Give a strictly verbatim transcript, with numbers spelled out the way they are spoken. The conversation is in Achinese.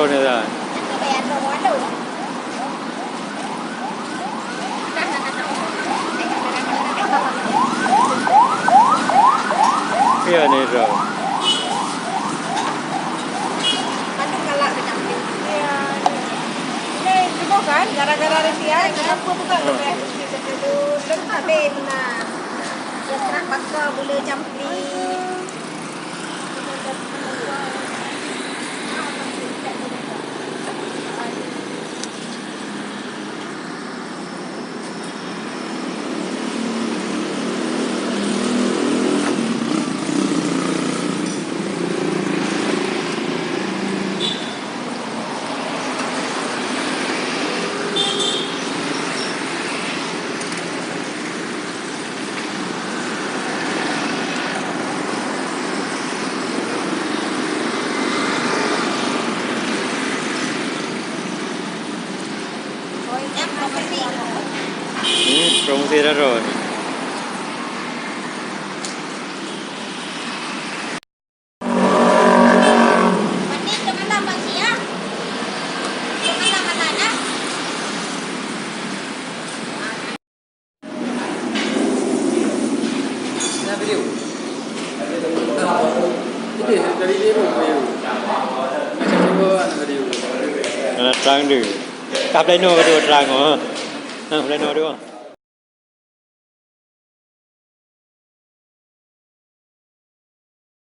Ni dah. Ya, ni dah. Bandung galak kejap. Ya. Ini cukup kan? Gara-gara Rusia, kenapa bukan lebih? Lengkap deh, benar. Dia serah bakar, gula campur. Hmm, promosi dah terus. Nah, trang deh. Ka pleno kedua trang, oh. Ha, pleno kedua.